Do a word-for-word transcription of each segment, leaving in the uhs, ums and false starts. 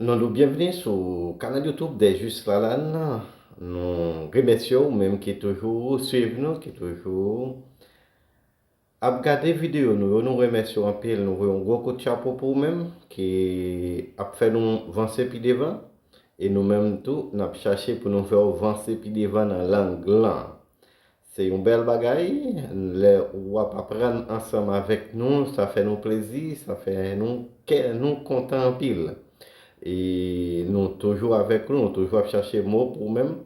Nou di w byenveni sou kanal YouTube Dejus Lalann. Nou remèsye w menm ki toujou swiv nou, ki toujou ap gade videyo nou yo. Nou remèsye w anpil. Nou voye yon gwo kout chapo pou ou menm ki ap fè nou vanse pi devan. E nou menm tou, n ap chache pou nou fè w vanse pi devan nan lang lan. Se yon bèl bagay, lè w ap aprann ansanm avèk nou, sa fè nou plezi, sa fè nou kè nou kontan anpil. E nou toujou avèk ou, nou toujou ap chache mo pou ou menm.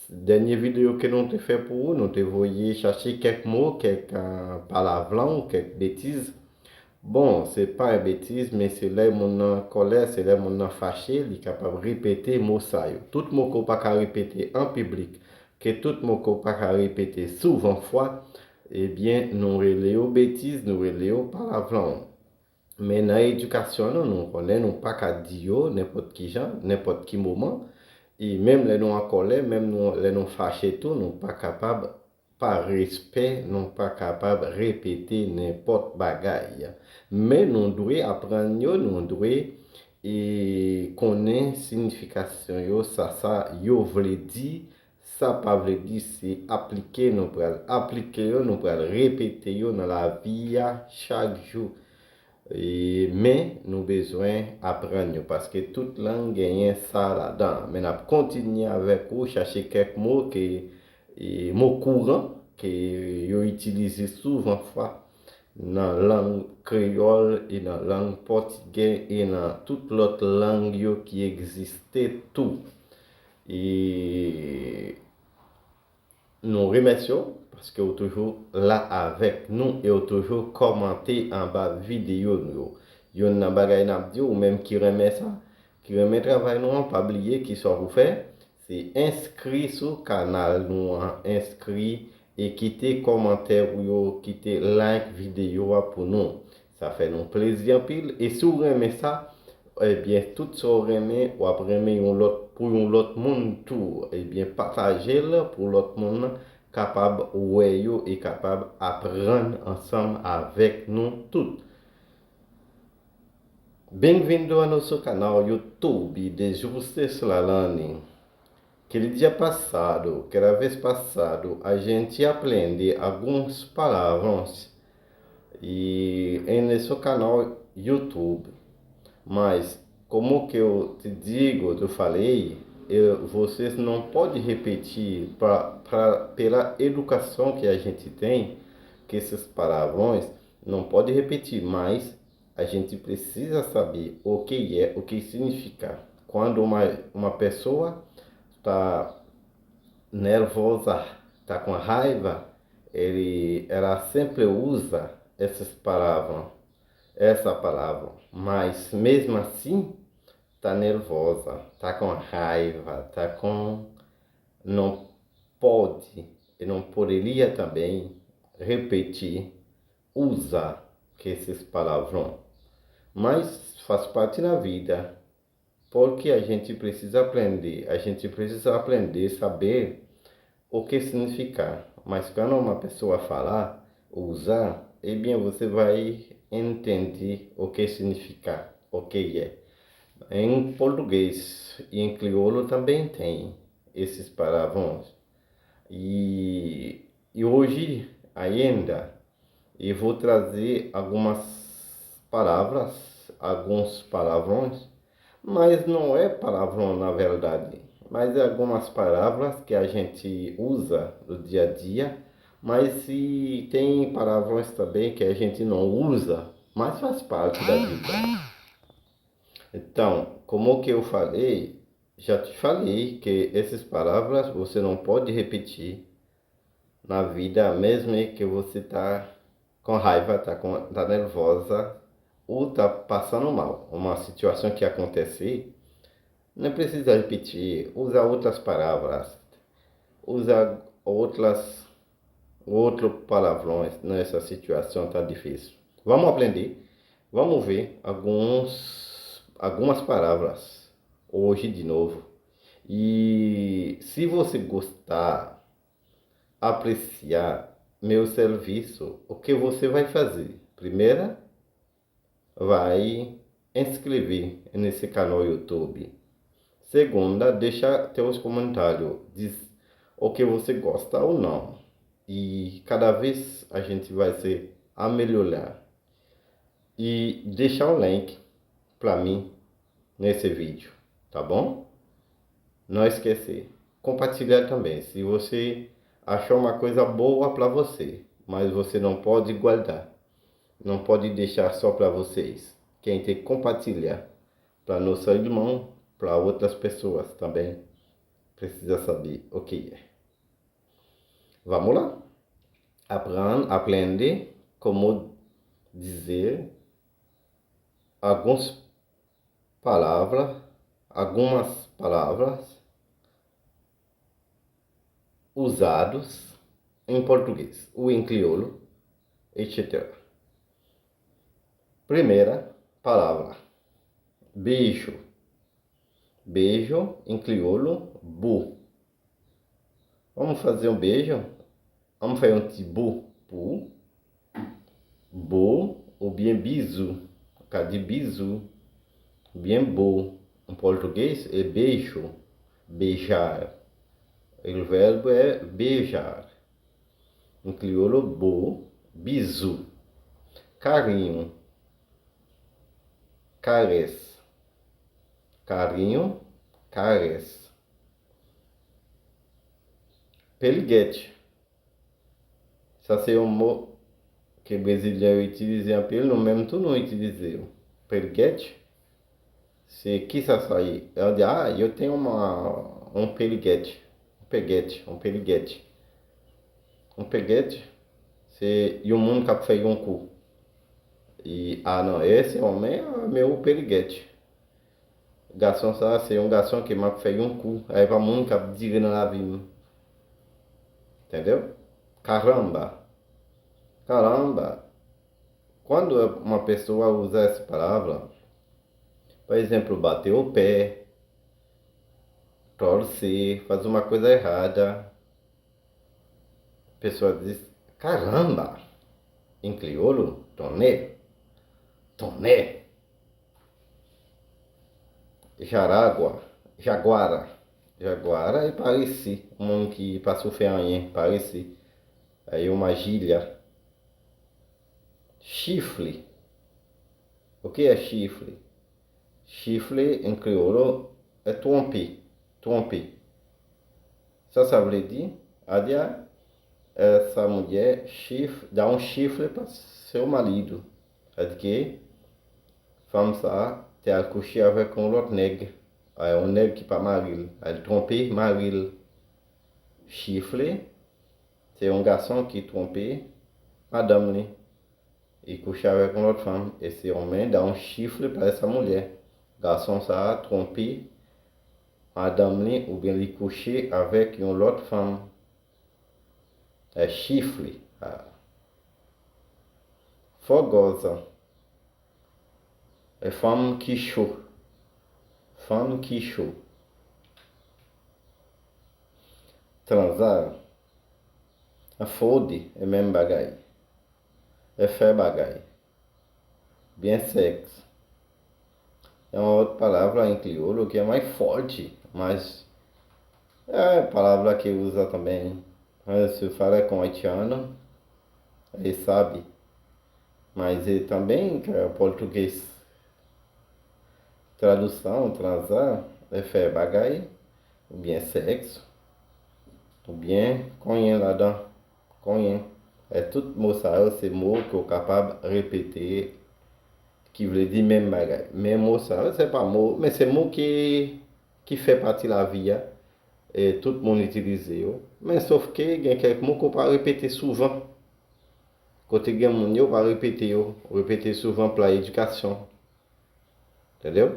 Dènye videyo ke nou te fè pou ou, nou te voye chache kèk mo, kèk ah, palavlan, kèk betiz. Bon, se pa yon betiz, men se lè moun nan an kòlè, se lè moun nan fache, li kapab repete mo sa yo. Tout mo ke w pa ka repete an piblik, ke tout mo ke w pa ka repete souvan fwa, ebyen, nou rele yo betiz, nou rele yo palavlan. Men nan edikasyon nou, nou konnen nou pa ka di yo nenpòt ki jan, nenpòt ki moman. E menm lè nou an kòlè, menm nou, lè nou fache tou, nou pa kapab pa respè, nou pa kapab repete nenpòt bagay. Men nou dwe aprann yo, nou dwe e, konnen siyifikasyon yo, sa sa yo vle di, sa pa vle di, se aplike, nou pral aplike yo, nou pral repete yo nan lavi a chak jou. E, men nou bezwen aprann yo, paske tout lang genyen sa ladan. Men n ap kontinye avèk ou, chache kèk mo ke, e, mo kouran ke yo itilize souvan fwa nan lang kreyòl e nan lang pòtigè e nan tout lòt lang yo ki egziste tou. E nou remèsye w paske w toujou la avèk nou e w toujou kòmante anba videyo nou yo. Youn nan bagay n ap di w, ou menm ki renmen sa, ki renmen travay nou an, pa bliye ki sa w pou fè, se enskri sou kanal nou an, enskri e kite kòmantè ou yo, kite like videyo a pou nou. Sa fè nou plezi anpil. E si w renmen sa, ebyen, tout sa w renmen, w ap renmen yon lòt pou yon lòt moun tou. Ebyen, pataje l pou lòt moun nan kapab wè yo e kapab aprann ansanm avèk nou tout. Bem-vindo ao nosso canal YouTube de Justus Lalani. Aquele dia passado, aquela vez passado, a gente aprende alguns palavrões e em nosso canal YouTube. Mas, como que eu te digo, eu falei, eu, vocês não podem repetir pra, pra, pela educação que a gente tem, que esses palavrões não pode repetir, mas a gente precisa saber o que é, o que significa. Quando uma, uma pessoa está nervosa, está com raiva, ele, ela sempre usa essas palavras, essa palavra. Mas mesmo assim, está nervosa, está com raiva, está com, não pode e não poderia também repetir, usar que esses palavrões. Mas faz parte da vida. Porque a gente precisa aprender, a gente precisa aprender, saber o que significa. Mas quando uma pessoa falar, usar, e bem, você vai entender o que significa, o que é. Em português e em crioulo também tem esses palavrões. E, e hoje ainda eu vou trazer algumas palavras, alguns palavrões, mas não é palavrão na verdade, mas é algumas palavras que a gente usa no dia a dia, mas se tem palavrões também que a gente não usa, mas faz parte da vida. Então, como que eu falei, já te falei que essas palavras você não pode repetir na vida, mesmo que você tá com raiva, tá com, tá nervosa ou tá passando mal. Uma situação que acontece, não precisa repetir, usa outras palavras, usa outras, outros palavrões nessa situação tão difícil. Vamos aprender, vamos ver alguns, algumas palavras hoje de novo. E se você gostar, apreciar meu serviço, o que você vai fazer? Primeira, vai inscreve nesse canal YouTube. Segunda, deixa teus comentários. Diz o que você gosta ou não. E cada vez a gente vai se amelhorar. E deixa o link para mim nesse vídeo, tá bom? Não esquecer. Compartilhar também. Se você achou uma coisa boa para você, mas você não pode guardar, não pode deixar só para vocês. Quem tem que compartilhar para nosso irmão, para outras pessoas também precisa saber o que é. Vamos lá? Aprend, aprende como dizer alguns palavra, algumas palavras usados em português ou em crioulo, etcétera. Primeira palavra, beijo. Beijo em crioulo, bu. Vamos fazer um beijo? Vamos fazer um ti bu, bu. Bu, oubien bisou. Ka di bisou. Oubien bu. Em português é beijo, beijar. O verbo é beijar. Em crioulo, bu, bisou. Carinho, caresse. Carinho, caresse. Peliguete. Sa se yon mo ke brezilyen yo itilize anpil, nou menm tou nou itilize yo. Peliguete, se kisa sa ye? Yo di, ah, eu tenho uma, um peliguete. Um peguete, um peliguete. Um peguete, se yon moun k ap fè yon kou. E a nan e, se yon men, meu peliguete. Gason sa, se yon gason ke m ap fè yon kou. E pa moun k ap dire nan lavi m. Entendeu? Caramba. Caramba. Quando uma pessoa usa essa palavra, por exemplo, bater o pé, torcer, fazer uma coisa errada, a pessoa diz, caramba, em crioulo, toné, toné. Jaragua, jaguara. Jaguara é paresi, moun ki pa sou fè anyen, paresi. Aí uma gíria. Chifre. O que é chifre? Chifre em crioulo é tromper, tromper. Sa sa vle di? A di a, essa mulher chif, dá um chifre para seu marido. Sa di ke fanm sa te al kouche avèk yon lòt nèg. A, yon nèg ki pa mari l. Al twonpe mari l. Chifle, se yon gason ki twonpe madanm li. Li kouche avèk yon lòt fanm, e se yon men da yon chifle pa esa mulher. Gason sa a twonpe madanm li oubyen li kouche avèk yon lòt fanm. É chifle. Ah. Fogosa. É fanm ki cho. Fanm ki cho. Tranza. Fode, é menm bagay. É fè bagay. Byen sèks. É uma outra palavra em crioulo que é mais forte, mas é palavra que usa também. Mas se fala com haitiano, ele sabe. Mas ele também, que é português. Tradução, transar, é fé bagay, oubyen sèks, oubyen konyen ladan. Konyen. É tout mo sa yo, se mo ke w kapab repete, ki vle di menm bagay. Men mo sa yo, se pa mo, men se mo ki, ki fè pati lavi a. E tout moun itilize yo. Men sof ke gen kèk mo ke w pa repete souvan. Kote gen moun yo, w pa repete yo. Repete souvan pou la edikasyon. Tande?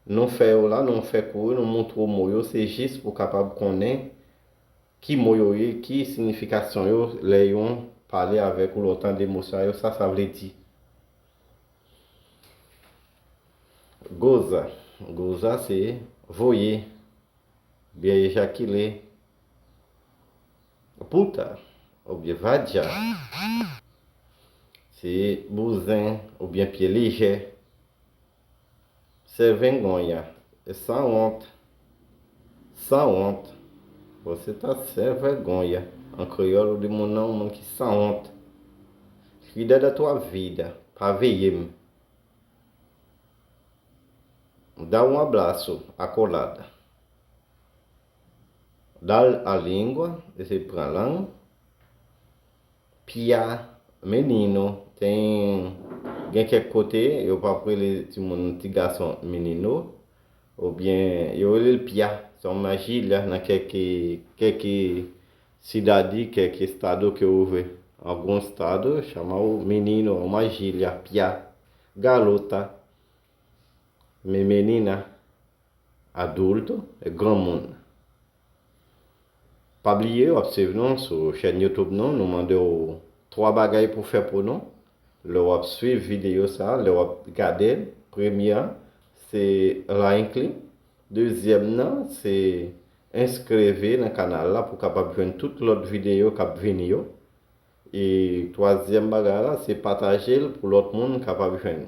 Nou fè yo la, nou fè kou yo, nou montre w mo yo, se jis pou w kapab konnen ki mo yo ye, ki siyifikasyon yo, lè yon pale avèk ou, lè w tande mo sa yo, sa sa vle di. Goza. Goza se voye, oubyen ejakile. Puta, oubyen vadya, se bouzen oubyen pye lejè. Sèvengonyan, sanwont. Sanwont. Você tá sem vergonha. An kreyòl, ou di moun nan, yon moun ki sanwont. Cuida da tua vida. Pa veye m. Dá um abraço, akolad. Dá a língua, se pran lang. Pia, menino, tem, gen kèk kote, yo p ap rele timoun, ti gason menino, oubyen yo rele l pia, se yon maji la nan kèk, kèk sidadi, kèk estado que houve algum estado chamado menino, uma gíria, pia, garota, me menina, adulto, é granmoun. Pa bliye, w ap swiv nou sou chèn YouTube nou. Nou mande w twa bagay pou fè pou nou. Lè w ap swiv videyo sa, lè w ap gade l, premye an, se like li. Dezyèm nan, se enskreve nan kanal la pou w kapab jwenn tout lòt videyo k ap vini yo. E twazyèm bagay la, se pataje l pou lòt moun kapab jwenn.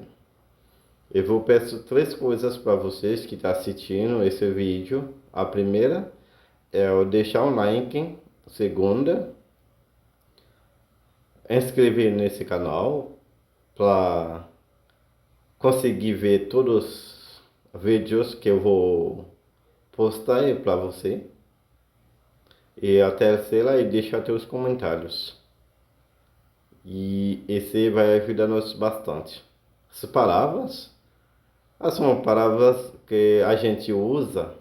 Eu vou peço três coisas para vocês que tá assistindo esse vídeo. A primeira é o deixar um like. Segunda, inscrever nesse canal para conseguir ver todos os vídeos que eu vou postar para você. E a terceira é deixar teus comentários. E esse vai ajudar nós bastante. As palavras, ah, são palavras que a gente usa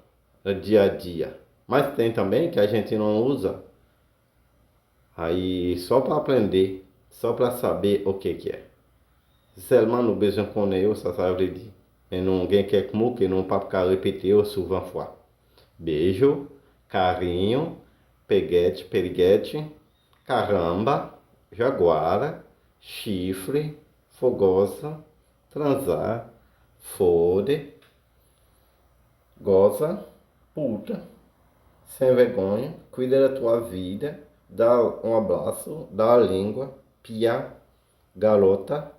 no dia a dia, mas tem também que a gente não usa. Aí só para aprender, só para saber o que que é. Sèlman nou bezwen konnen yo, sa sa vle di. Men nou gen kèk mo ke nou p ap ka repete yo souvan fwa. Beijo, carinho, peguete, periguete, caramba, jaguara, chifre, fogosa, transar, fode, goza, puta, sem vergonha, cuida da tua vida, dá um abraço, dá a língua, pia, garota,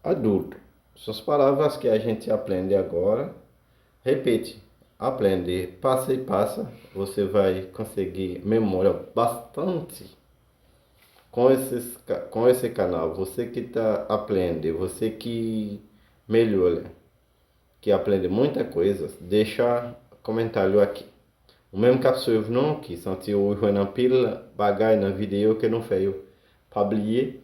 adulto. São as palavras que a gente aprende agora. Repete, aprende, passa e passa, você vai conseguir memória bastante. Com esse, com esse canal, você que tá aprende, você que melhora, que aprende muita coisa, deixa comentário aqui. Ou menm k ap swiv nou, ki santi ou jwenn anpil bagay nan videyo ke nou fè yo, pa bliye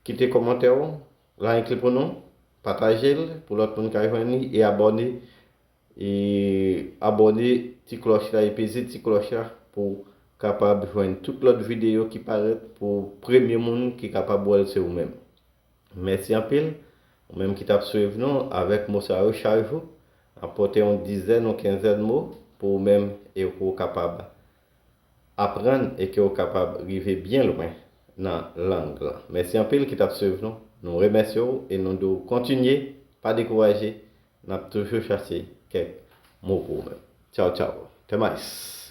kite kòmantè ou, like li pou nou, pataje l pou lòt moun ka jwenn li, e abòne, e abòne ti klòch la, e peze ti klòch la pou kapab jwenn tout lòt videyo ki parèt pou premye moun ki kapab wè l se ou menm. Mèsi anpil, ou menm ki t ap swiv nou avèk mo sa yo chak jou. N ap pote yon dizèn, yon kenzèn mo pou ou menm e pou w kapab aprann e ke w kapab rive byen lwen nan lang lan. Mèsi anpil ki t ap swiv nou. Nou remèsye w e nou di w kontinye, pa dekouraje. N ap toujou chache kèk mo pou ou menm. Tchaw, tchaw. Até mais.